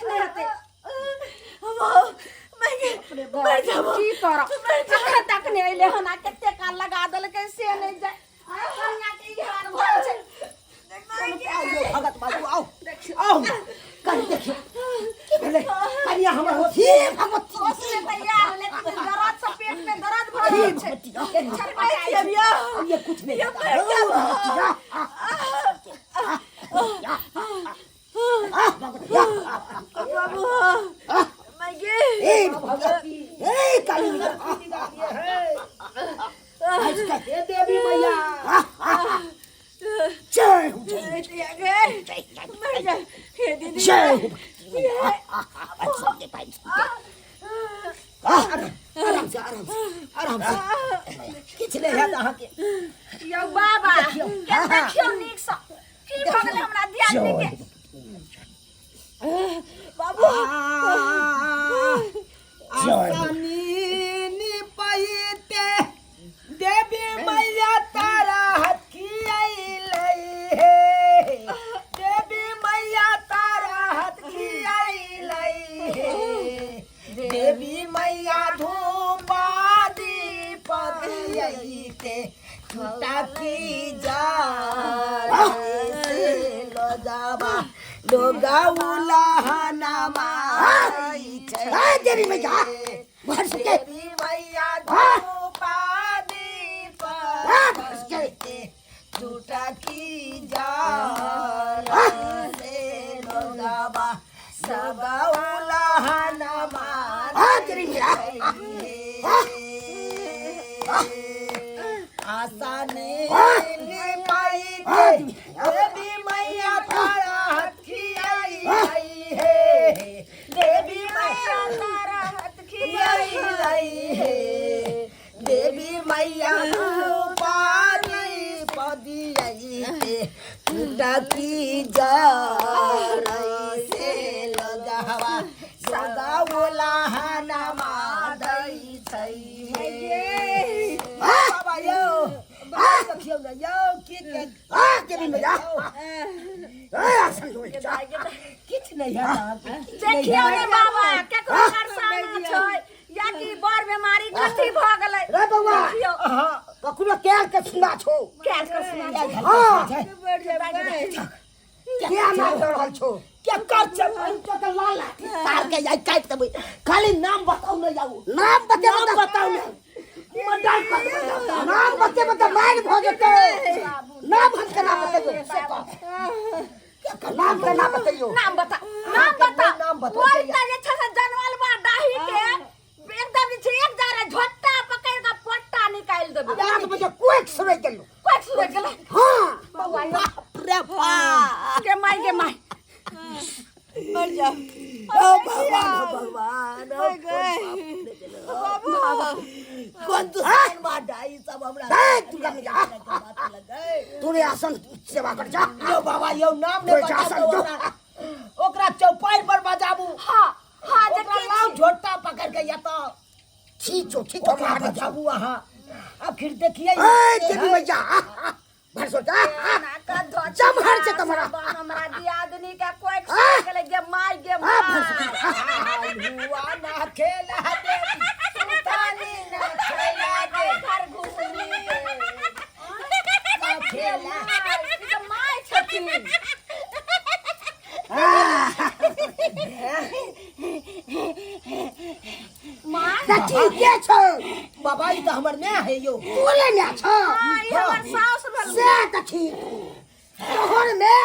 किछु नहि हेतै। मर जाबो। की तोरा अखन तक नहि अयलै हन आ कते काल लगा देलकै से नहि जाय। आइ कनिया के ई हाल भऽ छै। आउ भगत बाबू, आउ आउ, कनि देखियौ की भेलै कनिया हमर। हो हे भगवती! होश में तैयार होलै, दर्द से पेट में दर्द भऽ हे रहल छै। भगवती! छटपटाइ छै। ये कुछ नहीं होता। बाबू मैं गे। हे भगवती, हे काली मैया! हे देवी मैया! जय हो, जय गे मर जा हे दीदी। जय हो भगवती मैया! आराम से, आराम से, आराम से, किछु नहि हैत अहाँके। यौ बाबा के, देखियौ नीकसँ की भऽ गेलै हमरा दियादनी के। बाबू। आसनी निपैते देवी मैया तारा हथियाइलै हे, देवी मैया तारा हथियाइलै हे, देवी मैया धूपा दीप दियैते छुटकी जाल से लोगावा लोगाउला हनमा। हे देवी मैया, भर सके। देवी मैया धूपा दीप भर सके। छुटकी जाल से लोगावा सगाउला हनमा। देवी मैया! आसानी निपाई देवी मैया तारा हथियाई आई हे, देवी मैया तारा हथखियाई आई हे, देवी मैया पानी पदियाई टकी जाल से लगावा सगावला हनमा दै छै हे। बाबा यौ, देखियौ ने यौ, की के देवी मैया, हे आसन होई। किछु नहि हैत अहाँके, किछु नहि देखियौ हैत। ने बाबा, केकरो करसाना छै या कि बड़ बीमारी कथी भऽ गेलै? रे बौआ। देखियौ। अहाँ ककरो कैल के सुना छौ। कैल के सुना छै। हाँ। छै। क्या नाम दऽ रहल छौ? केकर छै? के लाल लाठी तार के आइ काटि देबै। खाली नाम बताउ ने जाउ। नाम बतेबै नाम तऽ बताउ ने, मर्डर कर देबै। नाम बतेबै तऽ मारि भऽ जेतै। नाम हम केना बतैयौ से कह। नाम केना बतैयौ? नाम बता, नाम बता। नाम बता। ओहि तऽ जे छै से जनमल बा डाही के एकदम जे छै एक जारे झोट्टा पकड़ के पट्टा निकालि देबै। 8 बजे कोइक सुनै गेलौ। कोइ सुनै गेलै? हाँ। बौआ यौ। बाप रे बाप! गे माय, गे माय! मर जा। ओ भगवान, ओ भगवान, ओ बाबा। कोन दुश्मन बा डाई सब हमरा। हे दुर्गा मैया! बात लगै। तोरे आसन सेवा कर जा। यौ बाबा यौ, नाम नहि तोरे बताउ। आसन तऽ जो। ओकरा ओकरा चौपाई पर बजाबू। हाँ हाँ, जे ओकरा की लाउ झोटा पकड़ के या तो ठीक छौ, ठीक छौ। ओकरा बजाबू अहाँ। आखिर देखिए। ए देवी मैया, भर सोचा। जमहर छै तुम्हारा। हमरा दियादनी के कोइ सुनै गेलै। गे माय, गे माय! हुआ ना खेला देवी सुतानी ना खेला दे घर घुसनी ना खेला। ई तऽ माय छथिन। माय। देखी के छौ? बाबा, ई तऽ हमर माय है यौ। तोरे माय छौ? हाँ, ई हमर साउस भेल। से देखी, तोहर में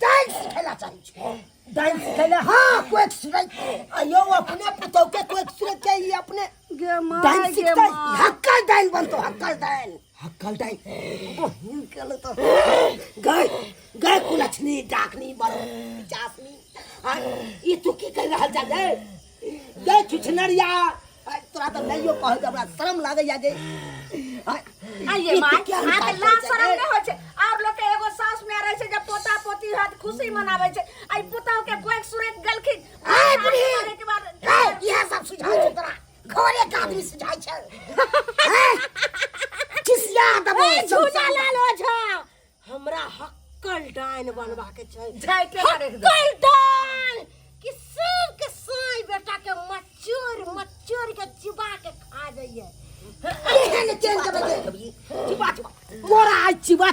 डांस सिखेला चाही छौ। डांस सिखेला? हाँ, कोइक सुनै। आ यौ, अपने पुतहु के कोइ सुनै के ई अपने गे माय, डांस गे सिखतै? माय। हक्कल डाइन बनतो, हक्कल डाइन। हक्कल डाइन बहिन के तो गए गए कुलक्षणी डाकनी बड़ चासनी। आ ई तू की कर रहल जा गए गए छुछनरिया? आ, तोरा तऽ नहियो कहल तऽ हमरा शरम लागैया गे। आ, आइए ई तू माय, क्या अहाँके निकाल लाज छै शरम गे? नहि होइ छै? और लोक के एगो साउस में रहै छै जे पोता पोती होत खुशी मनाबै छै। आई पुतहु के कोइ सुरक गेलखिन। आइ बुढ़ी! मरे के बाद ए, इएह सब सुझाइ छौ तोरा घरे के आदमी सुझाइ छै? हैं? खिसिया देबो। ए, झूला लाल ओझा। हमरा हक्कल डाइन बनवा के छै। झाइके के रख दे। हक्कल डाइन कि सब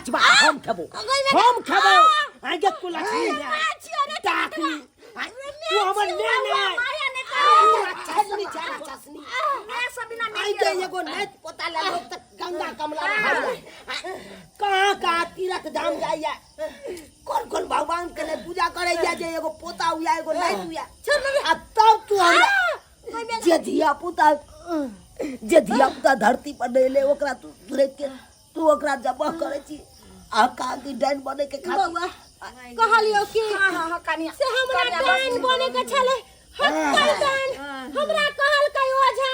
माछ भात हम खेबो, हम खेबो। आगे कुलछनी डाकनी, तू हमर ने ने राक्षसनी छै, राक्षसनी। आगे एगो नाति पोता ले लोग तक गंगा कमला नहाय, कहाँ कहाँ तीर्थ धाम जाइया, कोन कोन भगवान के ने पूजा करैया जे एगो पोता हुआ, एगो नाति हुआ, आ तब तू हमरा जे धिया पुता, जे धिया पुता धरती पर नहीं एलै, ओकरा तू तुरैत के तू ओकरा जबह करै छी आ कहा कि डाइन बने के खातिर। बौआ कहलियो कि हां हां हां कनिया से हमरा डाइन बने के छले, हक्कल डाइन। हमरा कहलकै ओझा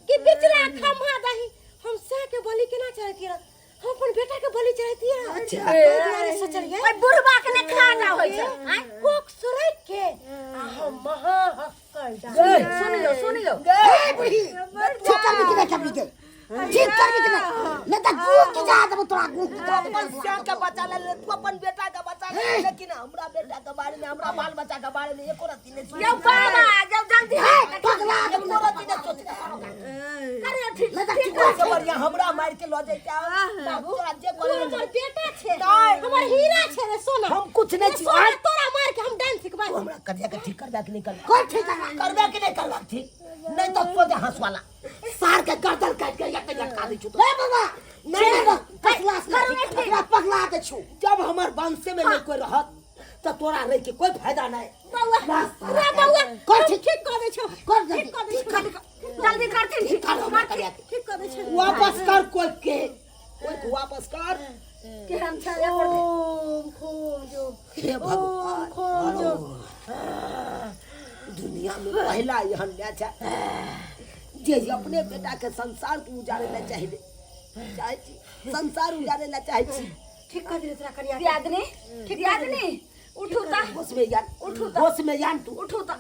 कि बिचला खम्हा दही, हम से के बलि केना चढ़ैतियै? हम अपन बेटा के बलि चढ़ैतियै। अच्छा। ताहि दुआरे सोचलियै ओइ बुढ़बा के ने खाना होइ छै, आँय? कोख सुरैक के आ हम महा हक्कल डाइन। सुनियो सुनियो। ए बुढ़ी, ठीक करबी कि नहि करबी गे? ठीक करबी कि नहि? नहि तऽ गुह की जा देबौ तोरा, गुह की तू जा अपन श्याम के बचा ले, तू अपन बेटा के बचा ले, लेकिन हमरा बेटा के बारे में, हमरा बाल बच्चा के बारे में एको रत्ती नहीं सोच। यौ बाबा, जब जल्दी पगला देबौ। एको रत्ती नहीं सोच। अरे ठीक। नहि तऽ ठीक। से बढ़िया हमरा मार के लऽ जैता बाबू, तोरा जे तू करे। हमर बेटा छै, नहीं। हमर हीरा छै रे सोना। हम कुछ नहीं छी। सोना तोरा मार के हम डांस सिखबै। तू हमरा करिया के ठीक करबा कि नहीं करबा? कोन ठीक करबा? करबा कि नहीं करबा ठीक? नहीं तो सोझे हंसवाला सार के गर्दन काट के या लटका दै छु। ए बाबा, नहीं, नहीं, पगला से करू ओकरा पगला दे छु। जब हमर वंशे में नहीं कोई रहत तो तोरा रह के कोई फायदा नहीं। बौआ रे बौआ, कर हम ठीक। ठीक कर दै छौ। कर जल्दी। ठीक कर दै छौ, जल्दी करथिन। ठीक कर हमरा करिया के। ठीक कर दै छौ। वापस कर कोई के, कोई के वापस कर। केहन छै एकर? ओम खोम जो। हे भगवान, खोम जो। दुनिया में पहला एहन माय छै जे अपने बेटा के संसार के उजाड़े ला चाहिए, चाहे छी संसार उजाड़े ला चाहे छी। ठीक कर दे तोरा कनिया के। दियादनी, दियादनी उठू ता। होश में यान, उठू ता। होश में यान तू। उठू ता।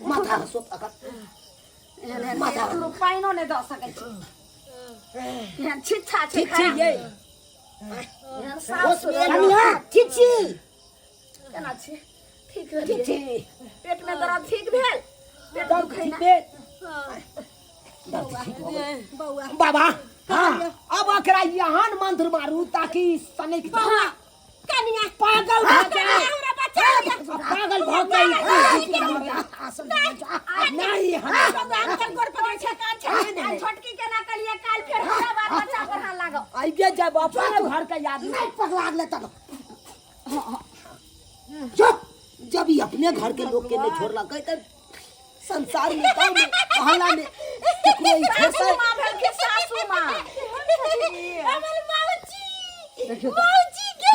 माथा हंसो अकर माथा। तू पाइनो नहि दऽ सकै छी, एहन छिच्छा छै। ठीक छी ये? एहन साफ होश में यान। कनिया, ठीक छी? केना छी? ठीक ठीक भेलियै? छी। पेट में दर्द ठीक भेल? पेट दर्द दुखै ठीक ना? भेल, दर्द ठीक हो गेल। बौआ। बाबा, हाँ, अब एकरा यहान मंत्र मारू ताकि सनक बौआ, कनिया पागल भऽ जाए। हमरा बचा लिअ। पागल भऽ जाए। नहीं, हम बौआ, हम तोर गोर पकड़ै छै, कान छै। आ छोटकी केना कलियै काल्हि फेर हमरा बाल बच्चा पढ़ा लागो। आइए जाब अपने घर के याद। नहीं पगला गेलै तब चुप। जब ई अपने घर के लोग के नहीं छोड़लकै तऽ संसार में, गाँव में, मोहल्ला में केकरो ई सासू छोड़तै? माँ भेलखिन, सासू माँ। हमर मौजी, मौजी गे।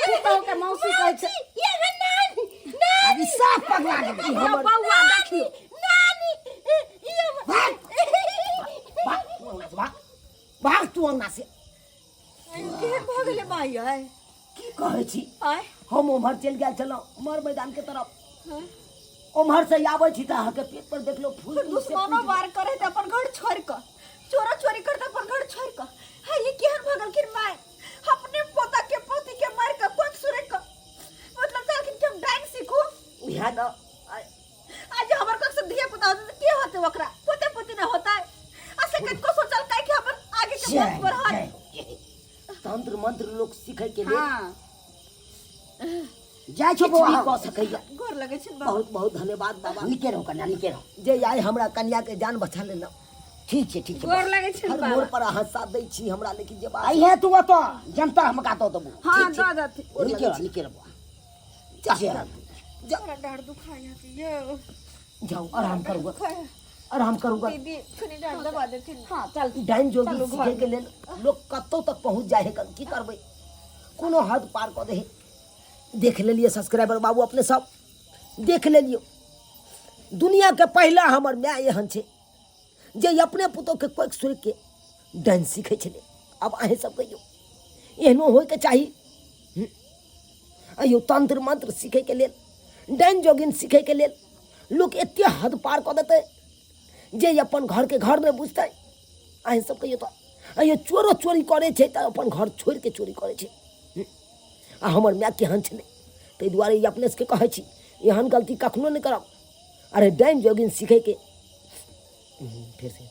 पुतहु के मौसी कहै छै। ये हमर नानी, नानी। अभी साफ पगला गेलै। यौ बौआ, देखियौ। नानी, ई हमर भाग, भाग तू अंगना से, भाग, भाग तू अंगना से। केहन भऽ गेलै माय आइ? की कहै छी? आइ हम उम्हर चलि गेल छलहुँ मर मैदान के तरफ, उम्हर से आबै छी तऽ अहाँके पेट पर देखलहुँ फूल तूल से। दुश्मनो वार करे तऽ अपन घर छोड़ कऽ, चोरा चोरी करते अपन घर छोड़ कऽ, है ये केहन भऽ गेलखिन माय? अपने पोता के, पोती के मार कऽ, कोख सुरक कऽ, मतलब चाहलखिन कि हम डाइन सीखू। उएह ने। आज हमर कोख से धिया पुता होतै तऽ के होतै ओकरा? पोते पोती ने होतै। आ से कतको सोचल काय कि हमर आगे के वंश बढ़त। जय, जय। तंत्र मंत्र लोग सीखे के लेल हाँ जाइ छौ किछु बौआ। भी कऽ सकैया। गोर लगै छै बाबा। बहुत बहुत धन्यवाद बाबा। नीके रहू कन्या, नीके रहू। जे आइ हमरा कन्या के जान बचा लेलहुँ। ठीक छै, ठीक छै। गोर लगै छै हर बाबा। मोड़ पर अहाँ साथ दै छी हमरा, लेकिन जे बात अइहे तू ओतऽ जनता हम का दऽ देबो। हाँ, दऽ देथिन। नीके रह, नीके रह बौआ। जा, जय। जा। बड़ा डाँड़ दुखाय है यो। जाओ, आराम करूँगा, आराम करूँगा। दीदी, कनी डाँड़ दबा देथिन। हाँ, चल। डाइन जोगी चलू घर। सीखे के लेल लोग कतौ तक पहुंच जाए है। की करबै, कोनो हद पार कऽ दे है। देख लेलिए सब्सक्राइबर बाबू, अपने सब देख लेलियो, दुनिया के पहला हमर माय एहन छै जे अपने पुतोह के कोइक सुर के डाइन सीखै छलै। आब अहें सब कहियौ, एहनो होइके चाही? अयो तंत्र मंत्र सीखैके लेल, डाइन जोगिन सीखैके लेल लोक एते हद पार कऽ देतै जे अपन घरके घर नहि बुझतै? अहें सब कहियौ तऽ। अयो चोरो चोरी करै छै तऽ अपन घर छोड़िके चोरी करै छै, आ हमर माय केहन छलै? ताहि दुआरे ई अपने सबके कहै छी, एहन गलती कखनो नहि करब। अरे डाइन जोगिन सीखैके फेरसँ